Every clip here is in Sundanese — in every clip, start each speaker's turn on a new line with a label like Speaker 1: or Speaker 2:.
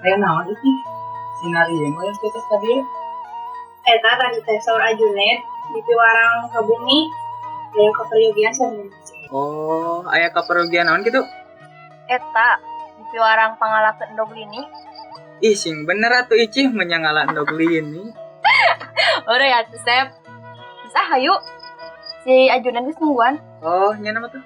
Speaker 1: Aya naon iki? Sinarieun we kita tadi.
Speaker 2: Eta tadi teh saur Ajunet di piwarang ka bumi aya kaperyogian saurna.
Speaker 1: Oh, aya kaperyogian naon kitu?
Speaker 2: Eta di piwarang pangalakeun endog lini.
Speaker 1: Ih, sing bener atuh Icih menyangala endog lini.
Speaker 2: Udah ya tuh Sep. Terus ah hayu. Si Ajunet geus nungguan.
Speaker 1: Oh, nya nama tuh.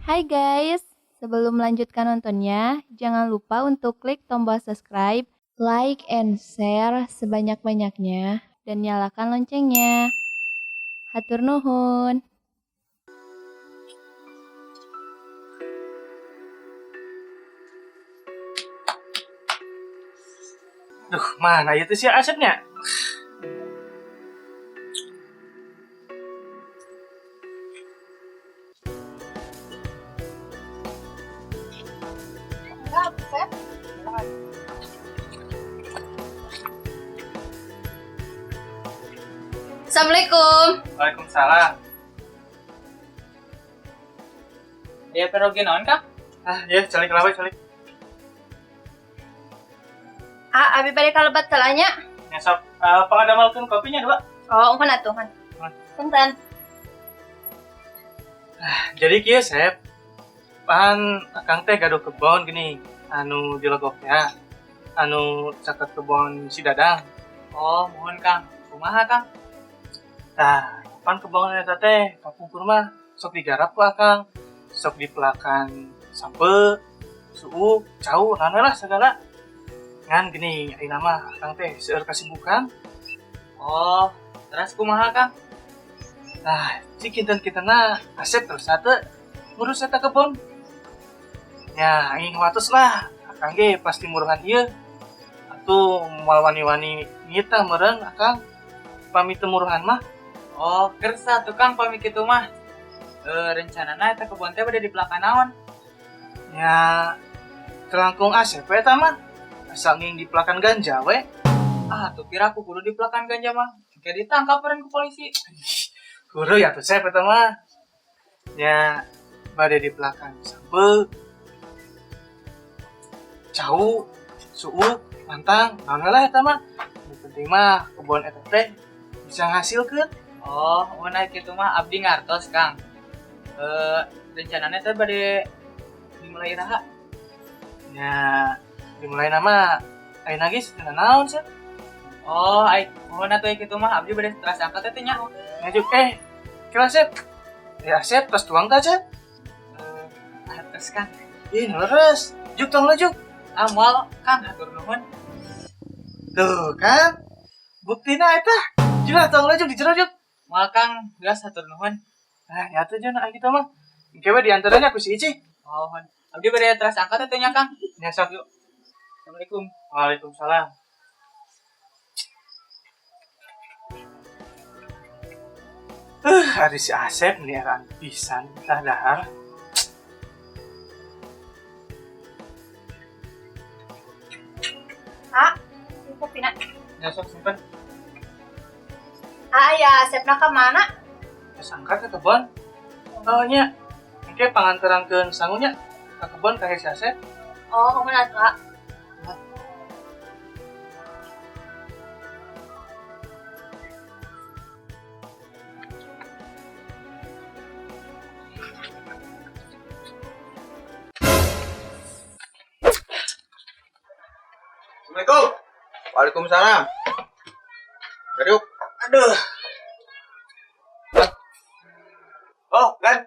Speaker 3: Hai guys, sebelum melanjutkan nontonnya, jangan lupa untuk klik tombol subscribe, like, and share sebanyak-banyaknya, dan nyalakan loncengnya. Hatur nuhun.
Speaker 4: Duh, mana itu sih Asepnya?
Speaker 2: Enggak, Sep. Assalamualaikum.
Speaker 4: Waalaikumsalam.
Speaker 1: Aya peryogi naon, Kang?
Speaker 4: Ah, ya, calik lah, calik.
Speaker 2: Ah, abi bade kalebet heula nya.
Speaker 4: Ya, sok, pangadamelkeun kopinya dua.
Speaker 2: Oh, engkeun atuh kan. Punten.
Speaker 4: Jadi kieu, Sep. Pan akang teh gaduh kebon gini, anu di Legok ya. Anu caket kebon si Dadang.
Speaker 1: Oh, mohon Kang. Kumaha, Kang?
Speaker 4: Tah, pan kebon eta teh kapungkur mah sok digarap ku akang. Sok dipelakan sampe, suuk, cau, naon lah segala. Ngan gini, ayeuna mah akang teh seueur kasibukan.
Speaker 1: Oh, terus kumaha, Kang?
Speaker 4: Nah, cik kinten-kintenna Asep terus sate ngurus eta kebon. Ya, ingin watus lah. Akang ge pasti muruhan ieu. Atuh moal wani-wani ngita meureun akang pami teu muruhan mah.
Speaker 1: Oh, kersa tuh Kang pami kitu mah. Rencanana eta kebon teh bade dipelakan naon?
Speaker 4: Ya, telangkung Asep we eta mah. Asal nging dipelakan ganja we.
Speaker 1: Ah, tuh kira aku kudu dipelakan ganja mah. Kayak ditangkap meureun ku polisi.
Speaker 4: Guru ya tuh Sep eta mah. Ya, bade dipelakan sampe, cau, suuk, mantang, naon lah eta mah. Nu penting mah kebon eta teh bisa ngasilkeun.
Speaker 1: Oh, mun aya kitu mah abdi ngartos, Kang. Rencanana teh bade dimulai iraha?
Speaker 4: Ya, dimulai nama ayeuna geus teu naon sih.
Speaker 1: Oh, ai mohon atuh kitu mah abdi bade teras angkat teh nya.
Speaker 4: Ngajuk kira Sep. Ya Sep tos tuang tah Sep.
Speaker 1: Atas Kang.
Speaker 4: Ih, leres. Juk tong lejuk.
Speaker 1: Ah, moal Kang, hatur nuhun.
Speaker 4: Tuh kan. Buktina eta. Jelas tong lejuk di jero juk.
Speaker 1: Moal Kang, geus hatur nuhun.
Speaker 4: Ah, ya tuh jen aya kitu mah. Engke we diantaranya ku si Ici.
Speaker 1: Oh, abdi bade teras angkat teh nya Kang.
Speaker 4: Nya sok yuk.
Speaker 1: Assalamualaikum.
Speaker 4: Waalaikumsalam. Ari si Asep nih eraan pisan tah dahar.
Speaker 2: Ah, kopina.
Speaker 4: Ya sok simpen.
Speaker 2: Ah, ya Asepna ka mana?
Speaker 4: Geus angkat ke kebon. Oh nya. Engke panganterangkeun sangunya ka kebon ka si Asep.
Speaker 2: Oh, kamu atuh, ah.
Speaker 5: Assalamualaikum. Waalaikumsalam. Yuk.
Speaker 4: Aduh.
Speaker 5: Oh, kan?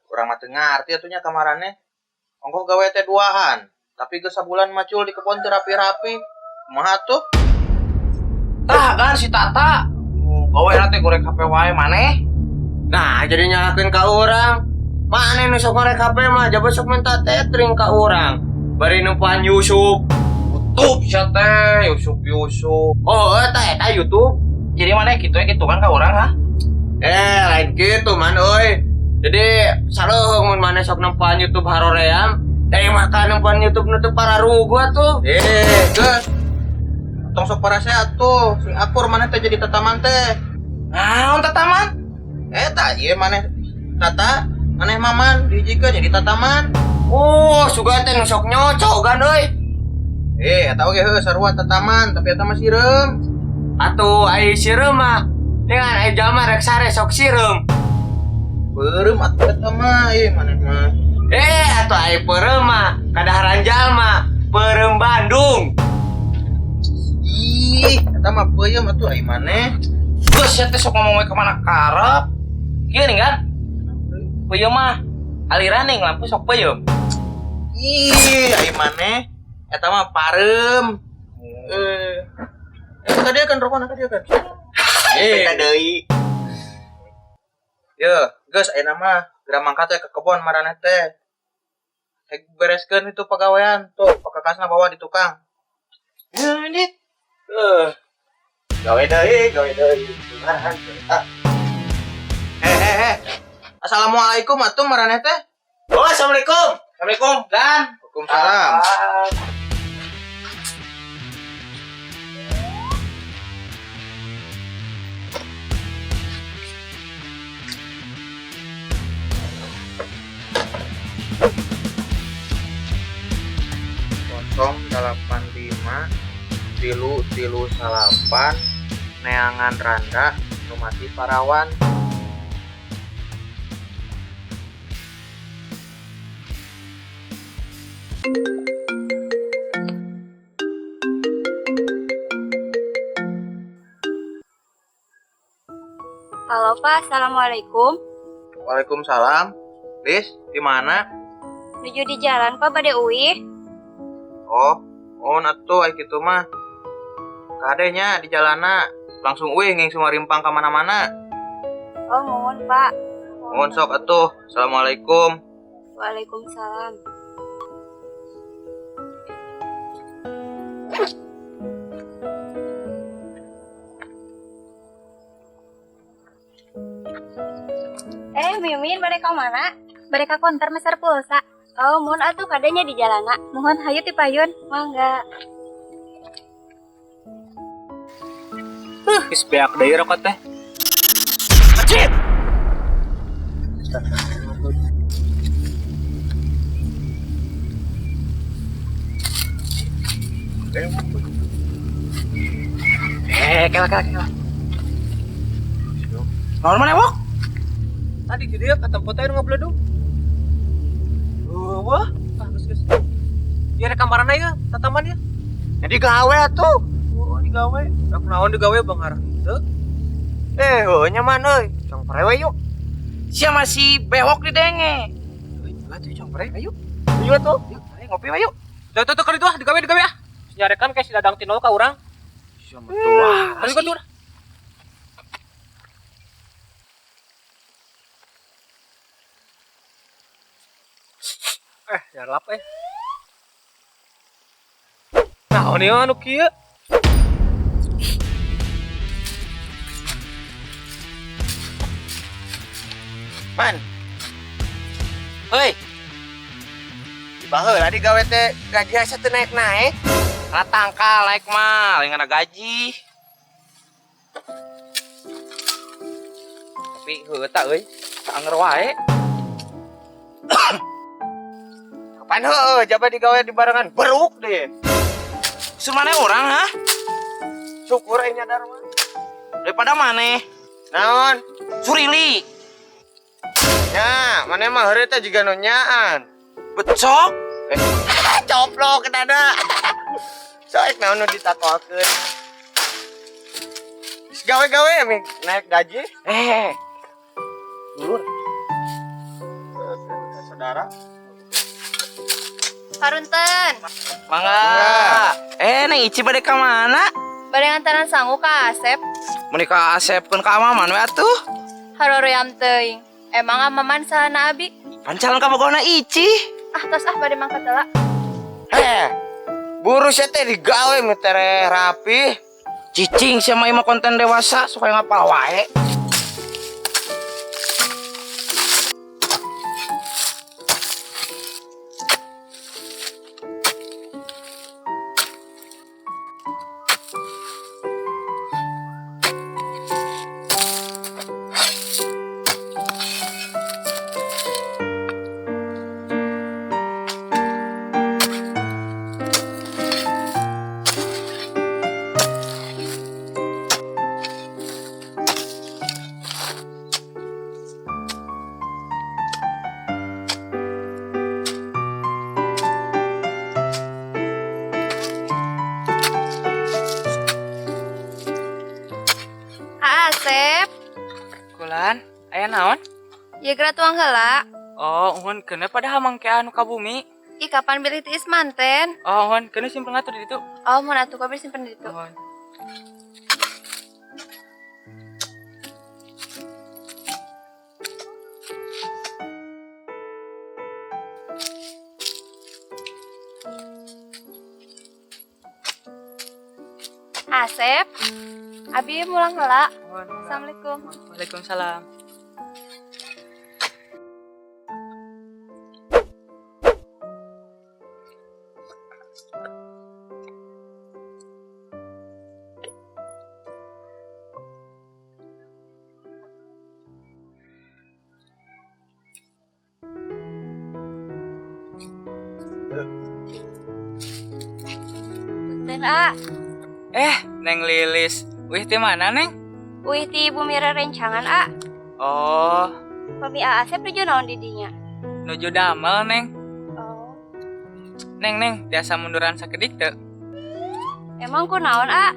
Speaker 5: Kurang mah teu ngarti atuh nya kamarane. Ongkoh gawe teh duaan, tapi geus sabulan macul di kebon teu rapi-rapi. Kumaha tuh?
Speaker 6: Tah, kan si Tata. Gawe na teh goreng HP wae maneh.
Speaker 5: Nah, jadi nyalakeun ka urang. Maneh nu sok ngorek HP mah jaba sok minta tethering ka urang. Bari nempoan Yusuf.
Speaker 6: YouTube sia teh, Yusuf Yusuf.
Speaker 5: Oh, eta eta YouTube.
Speaker 6: Jadi maneh kitu ya kitu kan ka urang ha? Lain kitu man euy. Jadi sareuh mun maneh sok nempoan YouTube haroream, dari makan nempoan YouTube nu teu pararugu atuh.
Speaker 5: Geus. Tong sok parase atuh, sing akur maneh teh jadi tataman teh.
Speaker 6: Naon tataman?
Speaker 5: Eta ieu maneh Tata, maneh Maman dihijikeun jadi tataman.
Speaker 6: Oh, sugan teh nu sok nyocok gan euy.
Speaker 5: Eta oge heuh sarua tataman, tapi eta mah sireum.
Speaker 6: Atuh ai sireum mah dengan ai jalma rek sare sok sireum.
Speaker 5: Beureum atuh eta mah, ieu maneh mah.
Speaker 6: Atuh ai peureum mah kadaharan jalma, peureum Bandung.
Speaker 5: Ih, eta mah peuyeum atuh ai maneh.
Speaker 6: Geus sia teh sok ngomong we ka mana karep. Kieu nih kan? Peuyeum mah aliran ning lampu sok peuyeum.
Speaker 5: Ih, ai maneh. Eta mah pareum. Ka dia kan rokona ka dia kan.
Speaker 6: Beda deui.
Speaker 5: Ye, geus ayeuna mah geura mangkat we ke kebon maraneh teh. Rek bereskeun itu pagawean, tuh pakakasna bawa di tukang.
Speaker 6: Ini. Gawe deui, gawe deui. Ah.
Speaker 5: Hehehe. Assalamualaikum atuh maraneh teh.
Speaker 6: Oh, assalamualaikum. Assalamualaikum, Dan.
Speaker 5: Waalaikumsalam. Kosong 85 3 3 9 neangan randa nu mati parawan.
Speaker 2: Halo Pak, assalamualaikum.
Speaker 5: Waalaikumsalam. Lis, di mana?
Speaker 2: Nuju di jalan Pak bade uih.
Speaker 5: Oh, oh atuh ai kitu mah. Kadenya di jalana langsung uih nging sumarimpang ka mana-mana.
Speaker 2: Oh, mohon Pak.
Speaker 5: Mohon sok atuh. Assalamualaikum.
Speaker 2: Waalaikumsalam. Mimin, bade ka mana?
Speaker 7: Bade ka konter meser pulsa.
Speaker 2: Oh, mohon atuh kadenya di jalana.
Speaker 7: Mohon hayu ti payun.
Speaker 2: Mangga.
Speaker 1: Geus beak deui rokok teh. Acip.
Speaker 6: Kela kela kela. Naon maneh, Wok?
Speaker 1: Tadi di dieu ka tempat teh nu ngabledung. Wah, ah geus geus. Ieu rek kamarana ieu, tataman ieu.
Speaker 6: Jadi gawe atuh.
Speaker 1: Oh, digawe. Rek naon digawe Bang Harah henteu.
Speaker 6: Heuh nya man euy. Cong prewe yuk. Sia masih bewok di denge. Euy, atuh cong pre, ayo. Ayo atuh. Yuk, ayo ngopi we yuk.
Speaker 1: Tuh tuh tuh keur itu ah, digawe digawe ah. Nyarekan kayak si Dadang Tinol ka urang.
Speaker 6: Sia mah tuh.
Speaker 1: Ayo tuh. Nyarlap eh. Naon ieu anu kieu?
Speaker 6: Man. Heuy. Di baheula digawe teh gaji asa teu naik-naik.
Speaker 5: Kana tangkal naik mah, lain ngana gaji. Tapi heueuh ta euy, anger wae.
Speaker 6: Kapan heueuh jaba digawe di barengan beruk deh.
Speaker 5: Sumane urang ha?
Speaker 6: Syukur aing nyadar mah.
Speaker 5: Daripada maneh.
Speaker 6: Naon?
Speaker 5: Surili.
Speaker 6: Nya, maneh mah heureuy teh jiga nu nyaan.
Speaker 5: Becok.
Speaker 6: Coplok ke dada. Soek naon nu ditakokeun. Geus gawe-gawe mi naik gaji.
Speaker 5: Dulur.
Speaker 6: Saudara.
Speaker 3: Parunten.
Speaker 5: Mangga. Neng Ici bade ka mana?
Speaker 3: Bade ngantaran sangu ka Asep.
Speaker 5: Mun ka Asep keun ka Amaman we atuh.
Speaker 3: Haroream teuing. Emang Amaman sahana abi?
Speaker 5: Pancalan ka bogona Ici.
Speaker 3: Ah, tos ah bade mangkat heula.
Speaker 6: Buru sia teh digawe mi tere rapi.
Speaker 5: Cicing sia mah konten dewasa suka ngapal wae.
Speaker 1: Gan, aya naon?
Speaker 3: Ya geura tuang heula.
Speaker 1: Oh, uhun keuna padahal mangke anu ka bumi.
Speaker 3: Ih, kapan bilih tiis manten?
Speaker 1: Oh, uhun keuna simpen atuh di ditu.
Speaker 3: Oh, mun atuh kabeh simpen di ditu.
Speaker 1: Uhun.
Speaker 3: Asep, abi mulang heula.
Speaker 1: Uhun.
Speaker 3: Assalamualaikum.
Speaker 1: Waalaikumsalam.
Speaker 7: Punten A.
Speaker 1: Eh, Neng Lilis. Wih, ti mana, Neng?
Speaker 7: Uih ti bumi rerencangan A.
Speaker 1: Oh,
Speaker 7: Pami A Asep nuju naon di dinya?
Speaker 1: Nuju damel, Neng.
Speaker 7: Oh.
Speaker 1: Neng, Neng, tiasa munduran sakedik teu?
Speaker 7: Emang ku naon A?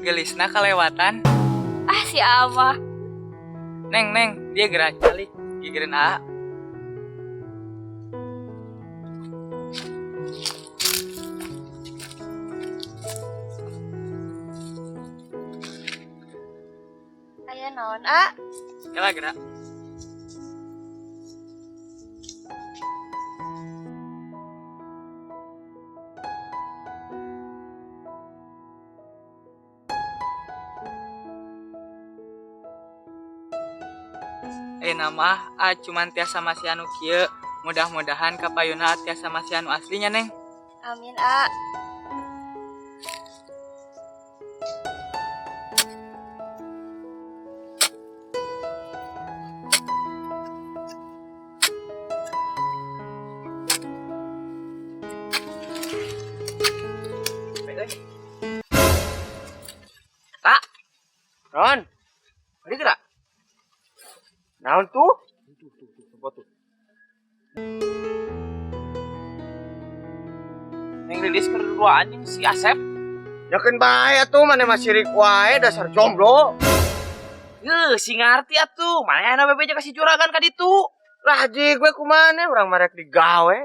Speaker 1: Gelisna kelewatan.
Speaker 7: Ah si Amah.
Speaker 1: Neng, Neng, dia gerak calik. Gigireun A.
Speaker 7: Aya naon A?
Speaker 1: Kela gerak. Nama A cuman tiasa masih anu kieu. Mudah-mudahan kapayuna tiasa masih anu aslinya, Neng.
Speaker 7: Amin A.
Speaker 6: Tak. Ron. Balik gerak. Naon tuh? Tuh, tuh, tuh, tempat tuh. Neng Lilis keur dua anjing si Asep.
Speaker 5: Yakin bae atuh maneh mah sirik wae dasar jomblo.
Speaker 6: Yeuh, si ngarti atuh. Maneh aya bebeja ka si juragan ka ditu.
Speaker 5: Lah ji gue kumaha urang mah rek digawe.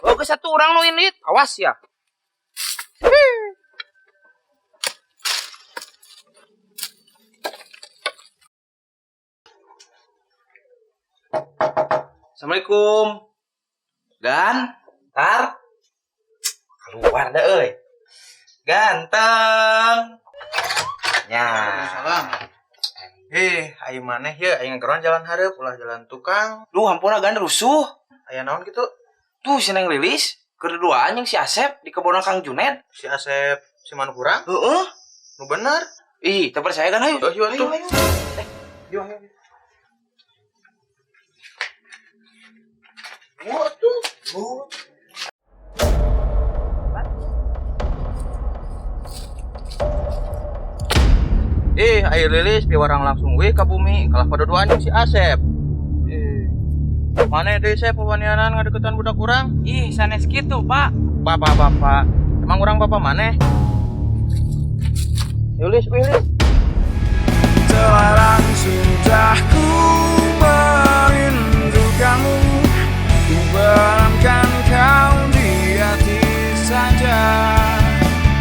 Speaker 6: Oh, geus satu urang nu indit. Awas ya.
Speaker 5: Assalamualaikum. Gan, tar. Keluar dah euy. Ganteng. Nya.
Speaker 8: Waalaikumsalam. Aing maneh ye aing ngegeroan jalan hareup ulah jalan tukang.
Speaker 6: Duh, hampura gan rusuh.
Speaker 8: Aya naon kitu?
Speaker 6: Tuh si Neng Lilis keur duaan jeung si Asep di kebon Kang Juned.
Speaker 8: Si Asep si manuk urang?
Speaker 6: Heeh.
Speaker 8: Nu bener.
Speaker 6: Ih, teu percaya kan ayo.
Speaker 8: Oh, iya tuh.
Speaker 6: Ayo,
Speaker 8: Ayo, ayo. Wah tuh. Oh. Air Lilis piwarang langsung weh ka bumi kalah pada duaan jeung si Asep. Mana deui Sep pawanianan ngadeukeutan budak urang?
Speaker 1: Ih, sanes kitu, Pak.
Speaker 8: Bapak, bapak. Emang urang bapak maneh? Lilis, wih, Lis.
Speaker 9: Terlarang sudah ku merindukanmu, ku benamkan kau di hati saja,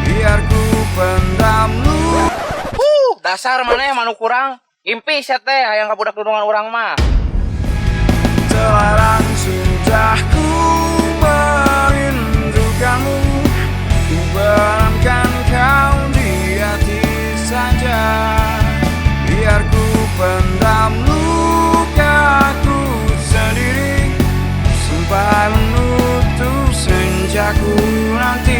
Speaker 9: biar ku pendam luka.
Speaker 6: Dasar maneh manuk kurang. Impi sia teh hayang ka budak dudungan urang mah.
Speaker 9: Terlarang sudah ku merindukanmu, ku benamkan kau di hati saja, biar ku pendam lukaku sendiri sampai menutup senjaku nanti.